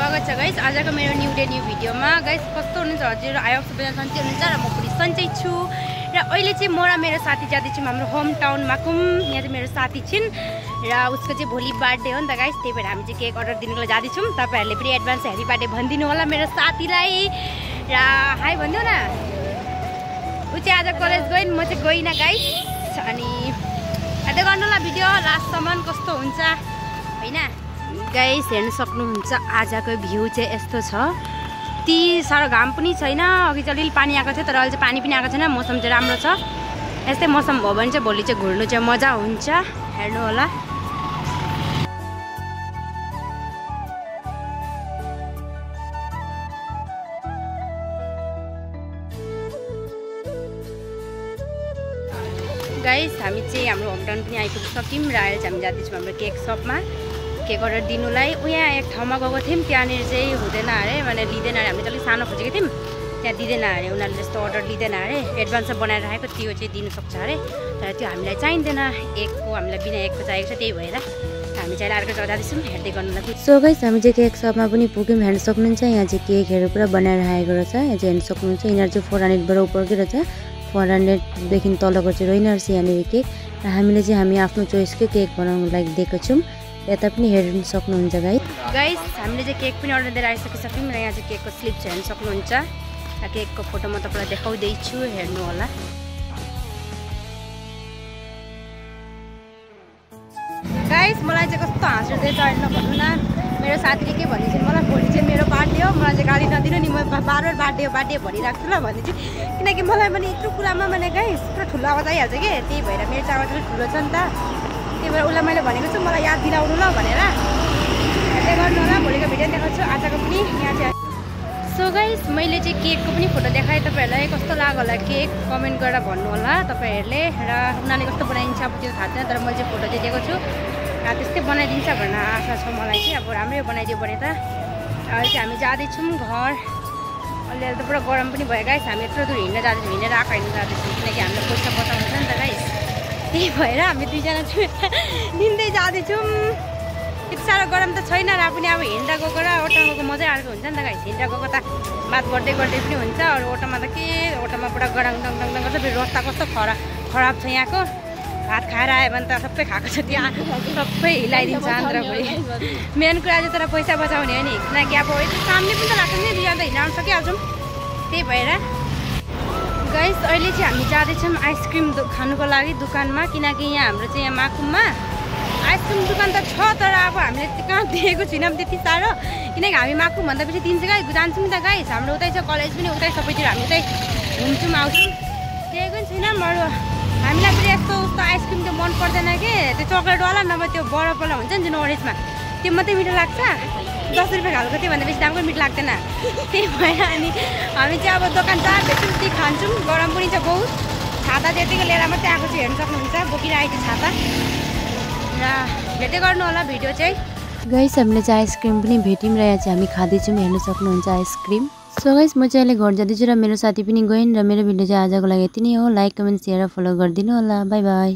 स्वागत छ गाइस आजको मेरो न्यू डे न्यू भिडियोमा। गाइस कस्तो हुनुहुन्छ हजुर? आई होप सबैजना सन्चै हुनुहुन्छ र म पनि सन्चै छु। र अहिले चाहिँ म र मेरो साथी जाँदैछौँ हाम्रो होम टाउन माकुम। यहाँ चाहिँ मेरो साथी छिन् र उसको चाहिँ भोलि बर्थडे हो नि त गाइस, त्यही भएर हामी चाहिँ केक अर्डर दिनुको लागि जाँदैछौँ। तपाईँहरूले पनि एडभान्स ह्यापी बर्थडे भनिदिनु होला मेरो साथीलाई र हाई भनिदिउ न। ऊ चाहिँ आज कलेज गइन्, म चाहिँ गइनँ गाइस। अनि हेर्दै गर्नु होला भिडियो लास्टसम्म कस्तो हुन्छ होइन गाइस। हेर्न सक्नुहुन्छ आजको भ्यू चाहिँ यस्तो छ। ती साह्रो घाम पनि छैन, अघि चाहिँ अलिअलि पानी आएको थियो तर अहिले चाहिँ पानी पनि आएको छैन। मौसम चाहिँ राम्रो छ। यस्तै मौसम भयो भने चाहिँ भोलि चाहिँ घुर्नु चाहिँ मजा हुन्छ, हेर्नु होला। गाइस हामी चाहिँ हाम्रो होम टाउन पनि आइपुगिसक्यौँ र अहिले चाहिँ हामी जाँदैछौँ हाम्रो केक सपमा केक अर्डर दिनुलाई। यहाँ एक ठाउँमा गएको थियौँ, त्यहाँनिर चाहिँ हुँदैन अरे, মানে लिँदैन अरे। हामी चाहिँ अलिक सानो खोजेको थियौँ, त्यहाँ दिँदैन अरे, उनीहरूले जस्तो अर्डर लिँदैन अरे। एडभान्समा बनाएर राखेको त्यो चाहिँ दिनु सक्छ अरे, तर त्यो हामीलाई चाहिँदैन। एकको हामीलाई बिना एकको चाहिएको छ, त्यही भएर हामी चाहिँ अर्को जग्गा जाँदैछौँ, हेर्दै गर्नुलाई। सो गाइस हामी चाहिँ केक सपमा पनि पुग्यौँ, हेर्न सक्नुहुन्छ। यहाँ चाहिँ केकहरू पुरा बनाएर राखेको रहेछ। यहाँ चाहिँ हेर्न सक्नुहुन्छ यिनीहरू चाहिँ 400बाट उपरकै रहेछ। 400देखि तलको चाहिँ रहेन रहेछ यहाँनिर केक। र हामीले चाहिँ हामी आफ्नो चोइसकै केक बनाउनु लागि दिएको छौँ। यता पनि हेर्न सक्नुहुन्छ गाइस हामीले चाहिँ केक पनि अर्डर दिएर आइसकिसक्यौँ र यहाँ चाहिँ केकको स्लिप चाहिँ हेर्न सक्नुहुन्छ। केकको फोटो म तपाईँलाई देखाउँदैछु, हेर्नु होला। गाइस मलाई चाहिँ कस्तो हाँस उठ्दैछ अहिले नभन्नु न। मेरो साथीले के भन्दैछ मलाई, भोलि चाहिँ मेरो बर्थडे हो, मलाई चाहिँ गाली नदिनु नि, म बार बर्थडे भनिराख्छु ल भन्दै छु। किनकि मलाई पनि यत्रो कुरामा মানে गाइस पुरा ठुलो आवाज आइहाल्छ कि, त्यही भएर मेरो चाहिँ आवाज अलिक ठुलो छ नि त। त्यही भएर उसलाई मैले भनेको छु मलाई याद दिलाउनु ल भनेर। हेर्दै गर्नु होला, भोलिको भिडियो देखाउँछु आजको पनि। यहाँ चाहिँ सो गाइस मैले चाहिँ केकको पनि फोटो देखाएँ तपाईँहरूलाई। कस्तो लाग्यो होला केक कमेन्ट गरेर भन्नु होला तपाईँहरूले। र उनीहरूले कस्तो बनाइदिन्छ अब त्यो थाहा छैन, तर मैले चाहिँ फोटो चाहिँ दिएको छु। त्यस्तै बनाइदिन्छ भन्ने आशा छ मलाई चाहिँ। अब राम्रै बनाइदियो भने त। अहिले चाहिँ हामी जाँदैछौँ घर। अहिले त पुरा गरम पनि भयो गाइस, हामी यत्रो दूर हिँड्न जाँदैछौँ, हिँडेर आएको हिँड्न जाँदैछौँ, किनकि हामीलाई पैसा बचाउनु छ नि त गाइस। त्यही भएर हामी दुईजना चाहिँ हिँड्दै जाँदैछौँ। यति साह्रो गरम त छैन र पनि अब हिँड्दा गएको र ओटोमा गएको मजै अर्को हुन्छ नि त गाइस। हिँड्दा गएको त बात गर्दै गर्दै पनि हुन्छ, अरू ओटोमा त के, ओटोमा पुरा गडाङ डङ डङ डङ गर्छ। फेरि रस्ता कस्तो खराब छ यहाँको। भात खाएर आयो भने त सबै खाएको छ त्यहाँ, सबै हिलाइदिन्छ आन्द्राभरि। मेन कुरा चाहिँ तर पैसा बचाउने हो नि, किनकि अब यति सामने पनि त लाग्छ नि, दुईजना त हिँड्न सकिहाल्छौँ। त्यही भएर गाइस अहिले चाहिँ हामी जाँदैछौँ आइसक्रिम खानुको लागि दोकानमा। किनकि यहाँ हाम्रो चाहिँ यहाँ माकुममा आइसक्रिम दोकान त छ, तर अब हामीले कहाँ देखेको छैनौँ त्यति साह्रो। किनकि हामी माकुम भन्दा पछि 3 जग्गा जान्छौँ नि त गाइस। हाम्रो उतै छ कलेज पनि, उतै सबैतिर हामी उतै घुम्छौँ आउँछौँ, देखेको पनि छैनौँ। अरू हामीलाई पनि यस्तो उस्तो आइसक्रिम त्यो मन पर्दैन कि, त्यो चक्लेटवाला नभए त्यो बरफवाला हुन्छ नि जुन ओरेन्जमा, त्यो मात्रै मिठो लाग्छ। 10 रुपियाँ खालको त्योभन्दा बेसी दामको मिठो लाग्दैन। त्यही भएर अनि हामी चाहिँ अब दोकान जहाँ भेट्छौँ त्यही खान्छौँ। गरम पनि छ बहुत। छाता त्यतिको लिएर मात्रै आएको छु, हेर्न सक्नुहुन्छ बोकिरहेको छु छाता। र भेट्दै गर्नु होला भिडियो चाहिँ। गाइस हामीले चाहिँ आइसक्रिम पनि भेट्यौँ र यहाँ चाहिँ हामी खाँदैछौँ, हेर्न सक्नुहुन्छ आइसक्रिम। सो गाइस म चाहिँ अहिले घर जाँदैछु र मेरो साथी पनि गइन्। र मेरो भिडियो चाहिँ आजको लागि यति नै हो। लाइक कमेन्ट सेयर र फलो गरिदिनु होला। By by.